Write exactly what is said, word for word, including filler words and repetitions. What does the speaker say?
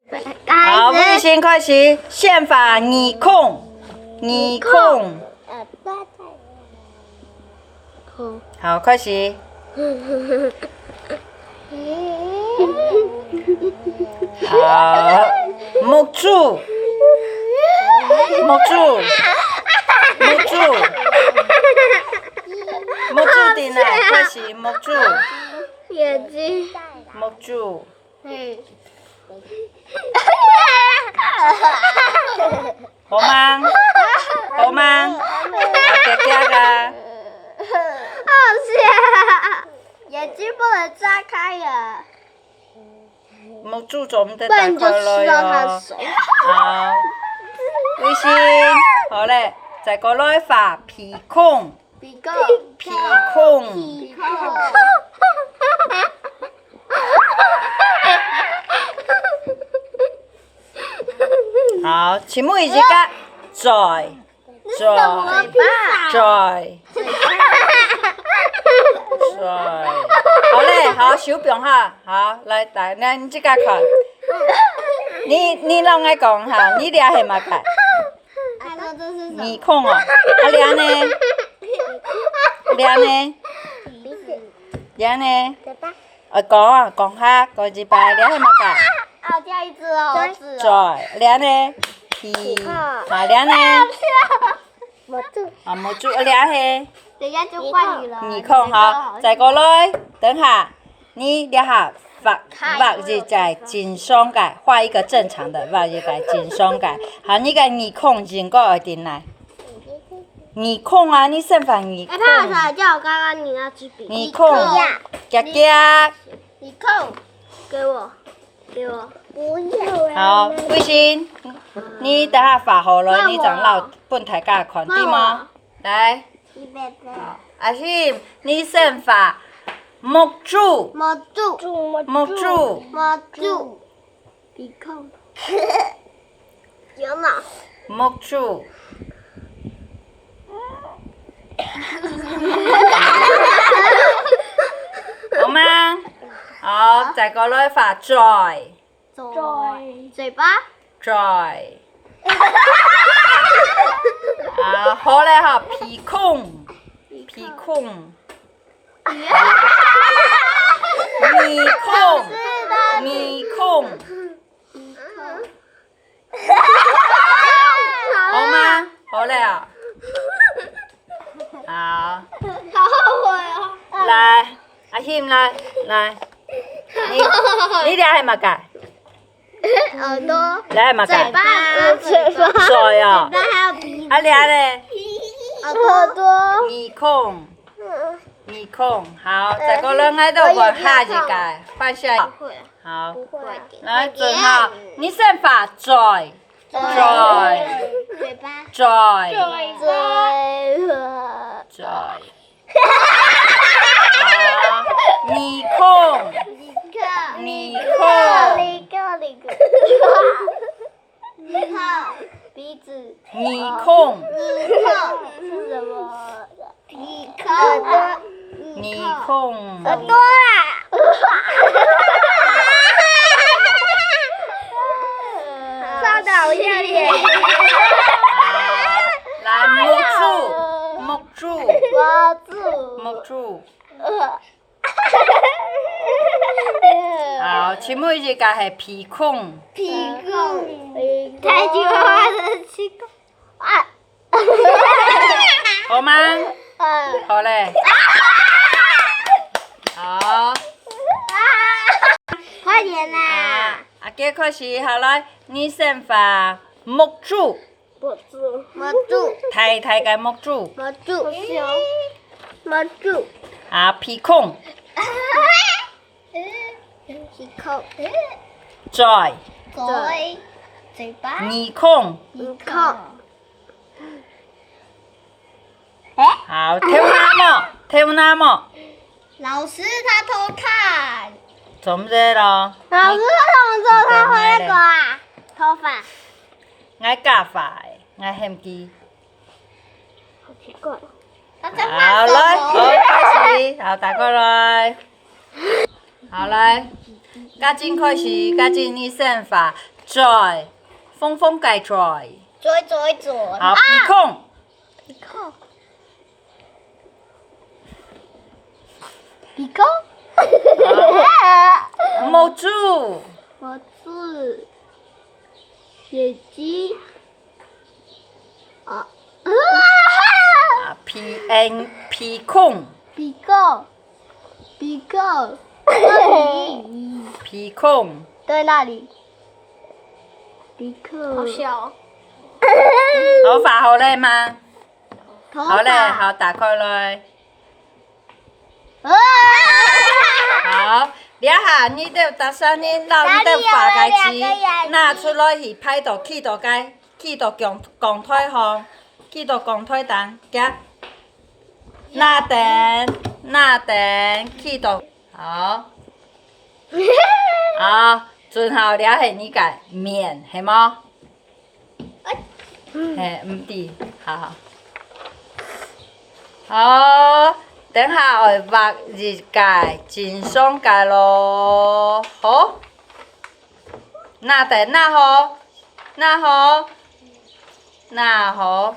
好，開始。衛生開始，先畫耳空，耳空。好，開始。好，目珠，目珠，目珠，目珠定來，開始，目珠，眼睛。目珠。 好嗎？好嗎？好，遽遽啊！好笑，眼睛不能眨開呀。目珠做毋得打開來哦。不然你就吃到他的手。好，衛生，好咧，再過來畫鼻空。 鼻孔。鼻孔。鼻孔。好，請問一下，嘴，嘴，嘴，嘴。好咧，好，手放下，好，來，來，來，你自家看。你，你摎𠊎講哈，你這係麼个？ 耳空哦，啊，這呢？這呢？這呢？呃，講啊，講下，講一擺，這係麼个？哦，這一隻哦，嘴，這呢？鼻，啊，這呢？啊，目珠，啊，這係？等一下就換你了。耳空，好，再過來，等下。 你這下畫，畫一個正常个，畫一個正常个，畫一個正常个。好，你个耳空應該愛定來。耳空啊，你先畫耳空。哎，他有才叫我剛剛你那支筆。耳空，遽遽。耳空，給我，給我。不要。好，衛生，你等下畫好了，你正摎分大家看，對嗎？來。 好，阿信，你先畫目珠，目珠，目珠，目珠，鼻孔，有嗎？目珠。好嗎？好，再過來畫嘴。 嘴，嘴巴，嘴。啊，好咧哈，鼻空，鼻空。耳空，耳空。好嗎？好咧啊。好。好後悔哦。來，阿信，來，來。你，你這係麼个？ 耳朵，這係麼个？嘴巴，嘴巴，嘴哦。嘴巴還有鼻子。啊，這呢？耳朵，耳空，耳空。好，再過來，𠊎兜換下一個，換下一個。不會，好，不會。來，準好，你先畫嘴，嘴，嘴巴，嘴，嘴，嘴。 好，耳空，耳空，鼻子，耳空，耳空是什麼？耳空，耳空，耳朵啦。 上到我下面。好，來，目珠，目珠，目珠，目珠。好，請問這個係鼻空？鼻空，鼻空。太久了，我的鼻空。啊！ 好嗎？嗯。好咧。好。快點啦！啊，阿杰開始，好，來，你先畫目珠。目珠。目珠。大大个目珠。目珠。目珠。啊，鼻空。鼻孔。嘴。嘴。嘴巴。耳空。耳空。 好，頭那毛，頭那毛。老師他偷看。做毋得咯。老師，為什麼只有他會那個啊？頭髮。𠊎假髮个，𠊎嫌佢。好奇怪。他在畫什麼？好，來，好，開始，好，打過來。 好，來，家珍開始，家珍你先畫，嘴，風風个嘴。嘴，嘴，嘴。好，鼻孔。鼻孔。鼻孔。好。目珠。目珠。眼睛。啊。啊，鼻，嗯，鼻孔。鼻孔。鼻孔。哪里？鼻孔。在哪里？鼻孔。好小哦。头发好了吗？头发。好了，好，打开来。啊！好，這下你兜逐儕人摎你兜畫个紙拿出來去擺到，企到該，企到講，講台項，企到講台頂，行。拿等，拿等，企到，好。好，準好，這係你个面，係無？ 嘿，毋知，好好。好，等下愛畫一个真相个囉。好，拿等，拿好，拿好，拿好。